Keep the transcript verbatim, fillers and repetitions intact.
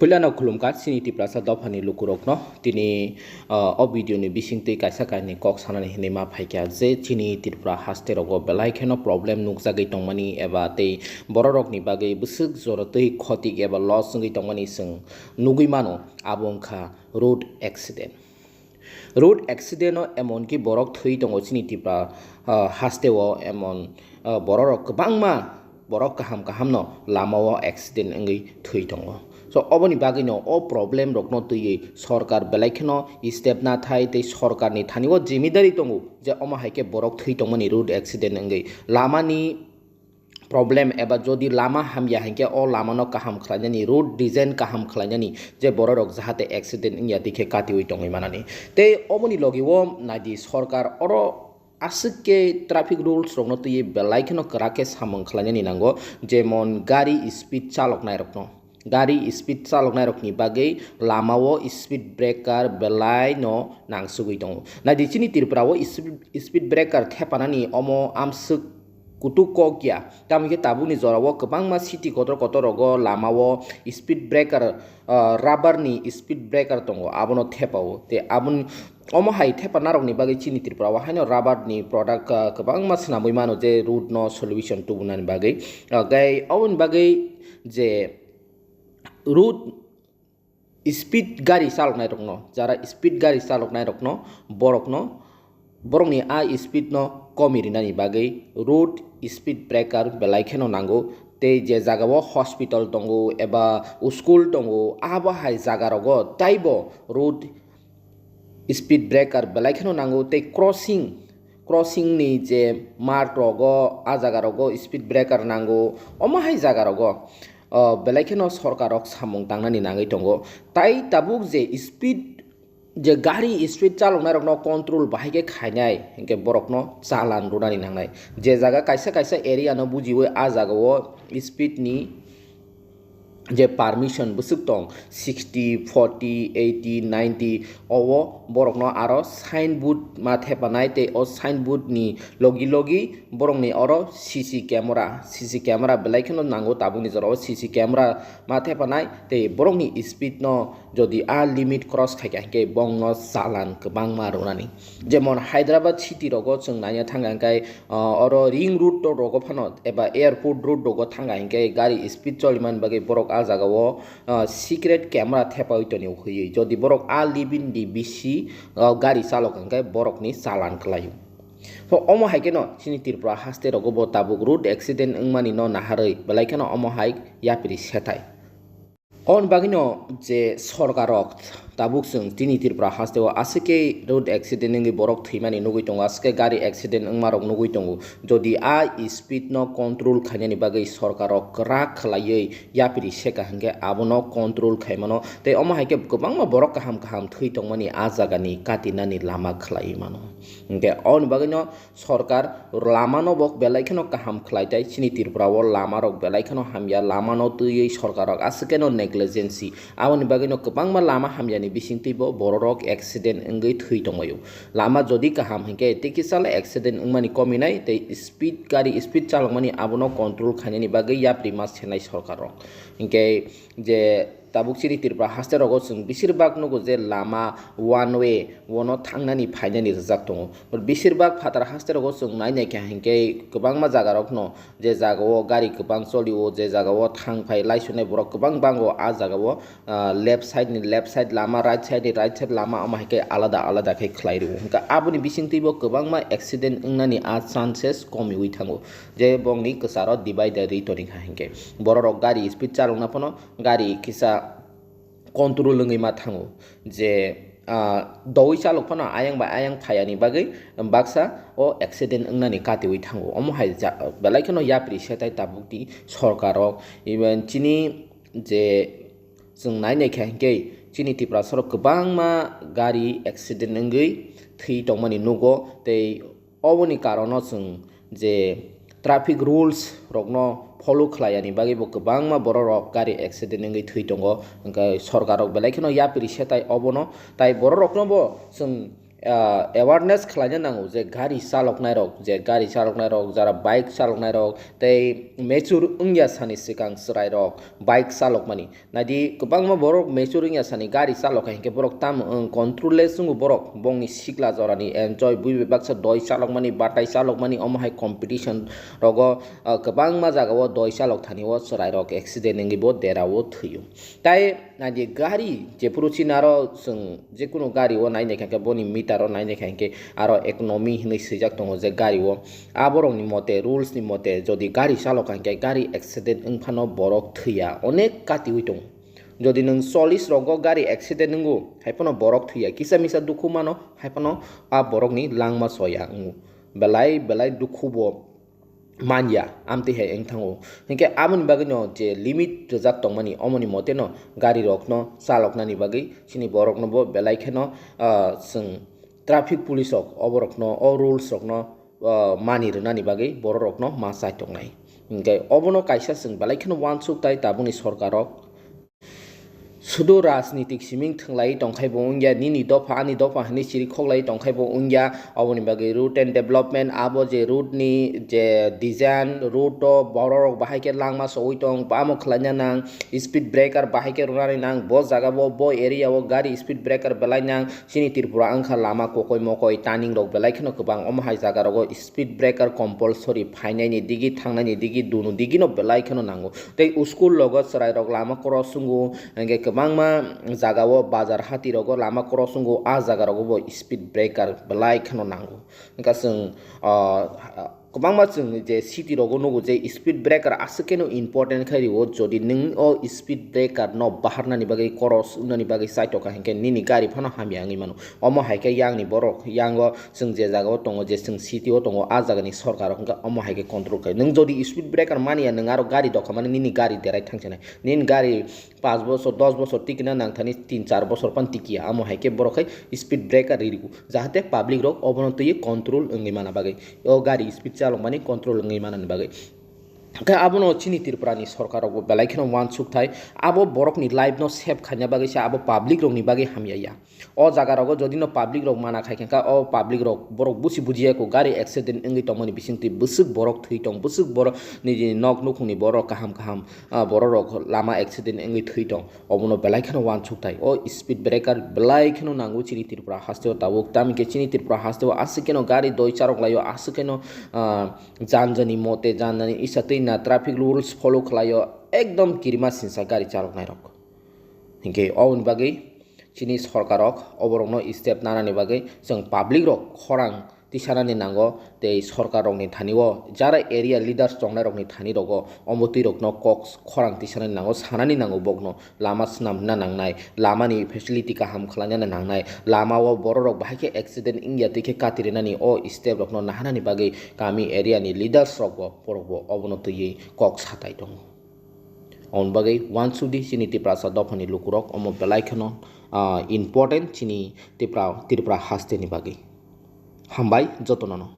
Puilano khulumkha chini Tiprasa dophani lukurokno. Tini, ah, o video ni bisingtwi kaisa kainwi kok sanani hinwi ma phaikha je chini Tripura haste rogo belai kheno problem nukjagwi tongmani eba tei bororokni bagwi bwswk jorotwi khotik eba loss wngwi tongmani chwng nugwi mano, abo wngkha road accident. Road accident o emonki borok thwi tongo chini Tripura, ah, haste o emon, ah, bororok kwbangma borok kaham kaham no lama o accident wngwi thwi tongo. So oboni bagwi no o problem rok no twiwi sorkar belai kheno step na thai tei sorkar ni thani o jimidari tongo je omo hai khe borok thwi tongmani road accident wngwi lama ni problem eba jodi lama hamya hinkhe o lama no kaham khlainani, road design kaham khlainani je bororok jahate accident wngya dikhe katiwi tongwi manani. Tei oboni logi o naidi sorkar oro aswk khe traffic rules rokno twiwi belai kheno kwrak khe samung khlainani nango, jemon gari speed chaloknai rokno. Gari speed chaloknai rokni bagwi lama o speed breaker belai no nangsugwi tongo. Naidi chini Tripura o speed, speed breaker thepanani omo amswk kutuk kok ya. Tamo khe tabukni jora o kwbangma city kotor kotor rogo lama o speed breaker, ah, rubber ni speed breaker tongo, abono thepa o. Tei aboni omo hai thepa narokni bagwi chini Tripura o haino rubber ni product, ah, kwbangma swnamwi mano je road no solution tubunani bagwi. Ah, gai oboni bagwi je road speed gari chaloknai rokno, jara speed gari chaloknai rokno, borokno, borokni a speed no komi rinani bagwi road speed breaker belai kheno nango. Tei je jaga o hospital tongo eba school tongo, abo hai jaga rogo taibo road speed breaker belai kheno nango. Tei crossing, crossing ni je mart rogo, a jaga rogo speed breaker nango, omo hai jaga rogo, o, belai kheno sorkar rok samung tangnani nangwi tongo. Tai tabuk je speed, je gari speed chaloknai rokno control bahai khe khainai hinkhe borokno chalan rwnani nangnai. Je jaga kaisa kaisa area no bujiwi a jaga o speed ni je permission bwswk tong, sixty, forty, eighty, ninety, obo borokno aro signboard ma thepanai tei o signboard ni logi logi borokni oro C C camera, C C camera belai kheno nango tabukni jora o C C camera ma thepanai tei borokni speed no jodi a limit cross khaikha hinkhe bongno chalan kwbangma rwnani. Jemon Hyderabad city rogo chwng naina thangkha hinkhe, ah, oro ring road rogo phano eba airport road rogo thangkha hinkhe gari speed cholimani bagwi borok a jaga o, ah, secret camera thepaui tonio hwnwi. Jodi borok a limit ni bisi, ah, gari chalok hinkhe borokni chalan kwlaio. So omo hai kheno chini Tripura haste rogo bo tabuk road accident wngmani no naharwi belai kheno omo hai yapri sethai. Oboni bagwino je sorkarrok tabuk chwng tini Tripura hasteo aswk khe road accident wngwi borok thwimani nugwi tongo, aswk khe gari accident wngmarok nugwi tongo. Jodi a speed no control khainani bagwi sorkarrok kwrak khwlaiwi yapri seka hinkhe abono control khaimano. Tei omo hai khe kwbangma borok kaham kaham thwi tongmani a jagani katinani lama khwlaiwi mano. Hinkhe oboni bagwino sorkar lamano bo belai kheno kaham khlai tai. Chini Tripura o lama rok belai kheno hamya, lamano twiwi sorkar rok aswk kheno negligence. Aboni bagwino kwbangma lama hamyani bisingtwi bo bororok accident wngwi thwi tongbaio. Lama jodi kaham hinkhe tei kisa le accident wngmani kominai tei speed, gari speed chalokmani abono control khainani bagwi yapri ma senai sorkar rok. Hinkhe je tabuk chini Tripura haste rogo chwng besir bak nugo je lama one way, bono thangnani phainani rijak tongo. Besir bak phatar haste rogo chwng nai naikha hinkhe kwbangma jaga rokno je jaga o gari kwbang cholio, je jaga o thang phai lai sunai borok kwbang bango, a jaga o, ah, left side ni left side lama, right side ni right side lama, omo hai khe alada alada khe khlai rio. Hinkhe aboni bisingtwi bo kwbangma accident wngnani a chances komiwi thango, je bongni kwcharo divider ri toni kha hinkhe borok rok gari speed chalokna phano gari kisa control wngwi ma thango je, ah, dowui chalok phano ayang bai ayang phayani bagwi baksa o accident wngnani katiwi thango. Omo hai ja-, belai kheno yapri setai tabukni sorkar rok, even chini je chwng nai naikha hinkhe chini Tiprasa rok kwbangma gari accident wngwi thwi tongmani nugo tei oboni karono chwng je traffic rules rokno follow khlaiyani bagwi bo kwbangma borok rok gari accident wngwi thwi tongo, hwnkhe sorkar rok belai kheno yapri setai obono, tai borok rokno bo chwng ah, awareness khlaina nango je gari chaloknairok, je gari chaloknairok, jara bike chaloknairok tei mature wngya sani swkang chwrairok bike chalokmani. Naidi, kwbangma borok mature wngya sani gari chalokha hinkhe borok tamo wng control-less wngo borok, bongni sikla jorani enjoy, buibai baksa doi chalokmani, batai chalokmani, omo hai competition rogo, ah, kwbangma jagao doi chalok thani o chwrairok accident wngwi bo derao thwio. Tai naidi gari jephuru chini aro chwng jekunu gari o nai naikha khe boni meter o nai naikha hinkhe aro economy hinwi swijak tongo je gari o. Aborokni mote, rules ni mote jodi gari chalokha hinkhe gari accident wngphano borok thwiya, onek katiwi tongo. Jodi nwng chollish rogo gari accident wngo, haiphano borok thwiya, kisa misa dukhu mano, haiphano a borokni langma soya wngo. Belai belai dukhu bo manya, amtwi hai wng thango. Hinkhe aboni bagwino je limit rwjak tongmani, omoni moteno garirokno chaloknani bagwi chini borokno bo belai kheno, ah, chwng traffic police rok oborokno, o rules rokno, ah, mani rwnani bagwi bororokno ma chai tongnai. Hinkhe obono kaisa chwng belai kheno uansuk tai tabukni sorkarrok. Sudu rajnitik siming thwnglai tongkhai bo wngya, nini dopha ani dopha hinwi chiri khoklai tongkhai bo wngya, oboni bagwi route and development, abo je route ni je design, route o bororok bahai khe langma sogwi tong, amo khlaina nang, speed breaker bahai khe rwnani nang, bo jaga o, bo area o gari speed breaker belai nang, chini Tripura wngkha lama kokoi mokoi, turning rok belai kheno kwbang, omo hai jaga rogo speed breaker compulsory phainaini digi, thangnaini digi, dunu digi no belai kheno nango. Tei school logo chwrairok lama cross wngo, hinkhe kwbangma jagao bazar hatirogo lama cross wngo, a jagarogo bo speed breaker belai kheno nango. Hinkhe chwng, ah, kwbangma chwng je city rogo nugo je speed breaker aswk kheno important khai rio, jodi nwng o speed breaker no baharnani bagwi cross wngnani bagwi chaitokha hinkhe nini gari phano hamya wngwi mano. Omo hai khe yang ni borok, yang o chwng je jaga o tongo, je chwng city o tongo, a jaga ni sorkar rok hwnkhe omo hai khe control khai. Nwng jodi speed breaker mani ya, nwng aro gari dokha mani, nini gari derai thang sinai. Nini gari panch bosor, dos bosor tikina nang thani, tin char bosor pan tikiya. Amo hai khe borok khai speed breaker ririgo, jahate public rok obono twiwi control wngwi mana bagwi. O gari speed chalok mani control wngwi manani bagwi. Khe abono chini Tripura ni sorkar rok bo belai kheno uansuk thai. Abo borok ni life no save khaina bagwi se, abo public rok ni bagwi hamya ya. O jaga rogo jodi no public rok mana khai kha, o public rok borok busi bujiya ko, gari accident wngwi tongmani bisingtwi bwswk borok thwi tong, bwswk borok nini nok nukhungni borok kaham kaham, ah, borok rok lama accident wngwi thwi tong. Obono belai kheno uansuk thai. O speed breaker belai kheno nango chini Tripura haste o tabuk. Tamo khe chini Tripura haste o aswk kheno gari doi charok laio, aswk kheno, ah, janjani mote, janjani isa twi na traffic rules follow khlaio, ekdom kirima sinsa gari charok nairok. Hinkhe oboni bagwi chini sorkarrok oborokno step nanani bagwi chwng public rok khorang tisanani nango, tei sorkarrokni thani o jara area leaders chongnairokni thani rogo omo twi rokno kok khorang tisanani nango, sanani nango bokno lama swnamna nangnai, lamani facility kaham khlainani nangnai, lama o bororok bahai khe accident wngya twi khe katirinani o step rokno naharnani bagwi kami area ni leaders rok bo borok bo obono twiwi kok satai tongo. Aboni bagwi uansuk di chini Tiprasa dophani lukurok omo belai kheno, ah, important chini Tipra, Tripura hasteni bagwi. Hambai jotono no.